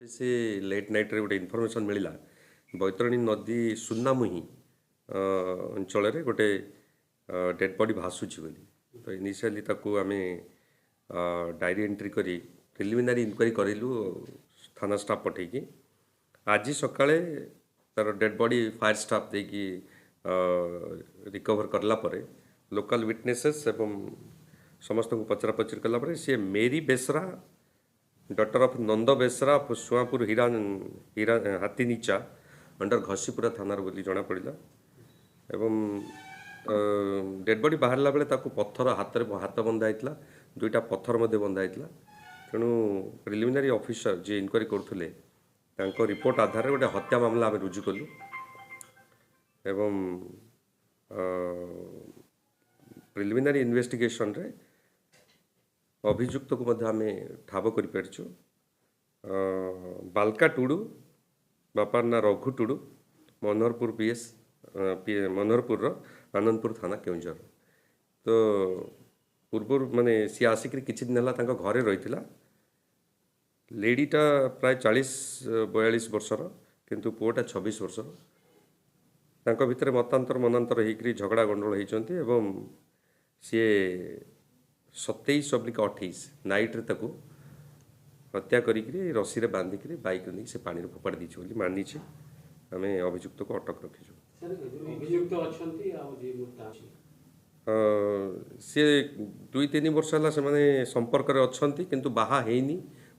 ସେ ଲେଟ୍ ନାଇଟ୍ରେ ଗୋଟେ ଇନଫର୍ମେସନ୍ ମିଳିଲା, ବୈତରଣୀ ନଦୀ ସୁନାମୁହିଁ ଅଞ୍ଚଳରେ ଗୋଟେ ଡେଡ଼୍ ବଡ଼ି ଭାସୁଛି ବୋଲି। ତ ଇନିସିଆଲି ତାକୁ ଆମେ ଡାଏରୀ ଏଣ୍ଟ୍ରି କରି ପ୍ରିଲିମିନାରୀ ଇନକ୍ୱାରି କରିଲୁ ଥାନା ଷ୍ଟାଫ୍ ପଠେଇକି। ଆଜି ସକାଳେ ତାର ଡେଡ଼୍ ବଡ଼ି ଫାୟାର ଷ୍ଟାଫ୍ ଦେଇକି ରିକଭର୍ କଲା ପରେ, ଲୋକାଲ୍ ୱିଟନେସେସ୍ ଏବଂ ସମସ୍ତଙ୍କୁ ପଚରା ପଚରି କଲା ପରେ, ସିଏ Mary Besra, daughter of Nanda Besra of Suanpur Hira Hira Hatinicha under Ghasipura ଥାନାର ବୋଲି ଜଣାପଡ଼ିଲା। ଏବଂ ଡେଡ଼୍ ବଡ଼ି ବାହାରିଲା ବେଳେ ତାକୁ ପଥର ହାତରେ ହାତ ବନ୍ଧା ହେଇଥିଲା, 2ଟା ପଥର ମଧ୍ୟ ବନ୍ଧା ହେଇଥିଲା। ତେଣୁ ପ୍ରିଲିମିନାରୀ ଅଫିସର ଯିଏ ଇନକ୍ୱାରି କରୁଥିଲେ, ତାଙ୍କ ରିପୋର୍ଟ ଆଧାରରେ ଗୋଟେ ହତ୍ୟା ମାମଲା ଆମେ ରୁଜୁ କଲୁ ଏବଂ ପ୍ରିଲିମିନାରୀ ଇନଭେଷ୍ଟିଗେସନରେ ଅଭିଯୁକ୍ତକୁ ମଧ୍ୟ ଆମେ ଠାବ କରିପାରିଛୁ। ବାଲକା ଟୁଡ଼ୁ, ବାପାର ନାଁ ରଘୁ ଟୁଡ଼ୁ, ମନୋହରପୁର ପି ଏସ୍ ମନୋହରପୁରର ଆନନ୍ଦପୁର ଥାନା, କେଉଁଝର। ତ ପୂର୍ବରୁ ମାନେ ସିଏ ଆସିକରି କିଛି ଦିନ ହେଲା ତାଙ୍କ ଘରେ ରହିଥିଲା। ଲେଡ଼ିଟା ପ୍ରାୟ 40 42 ବର୍ଷର, କିନ୍ତୁ ପୁଅଟା 26 ବର୍ଷର। ତାଙ୍କ ଭିତରେ ମତାନ୍ତର ମନାନ୍ତର ହେଇକରି ଝଗଡ଼ା ଗଣ୍ଡଗୋଳ ହେଇଛନ୍ତି ଏବଂ ସିଏ 27/28 ନାଇଟ୍ରେ ତାକୁ ହତ୍ୟା କରିକିରି ରସିରେ ବାନ୍ଧିକିରି ବାଇକ୍ରେ ନେଇକି ସେ ପାଣିରେ ଫୋପାଡ଼ି ଦେଇଛି ବୋଲି ମାନିଛି। ଆମେ ଅଭିଯୁକ୍ତକୁ ଅଟକ ରଖିଛୁ। ଅଭିଯୁକ୍ତ ଅଛନ୍ତି ଆଉ ଯିଏ ମୃତା ଅଛି, ସିଏ 2 3 ବର୍ଷ ହେଲା ସେମାନେ ସମ୍ପର୍କରେ ଅଛନ୍ତି, କିନ୍ତୁ ବାହା ହେଇନି।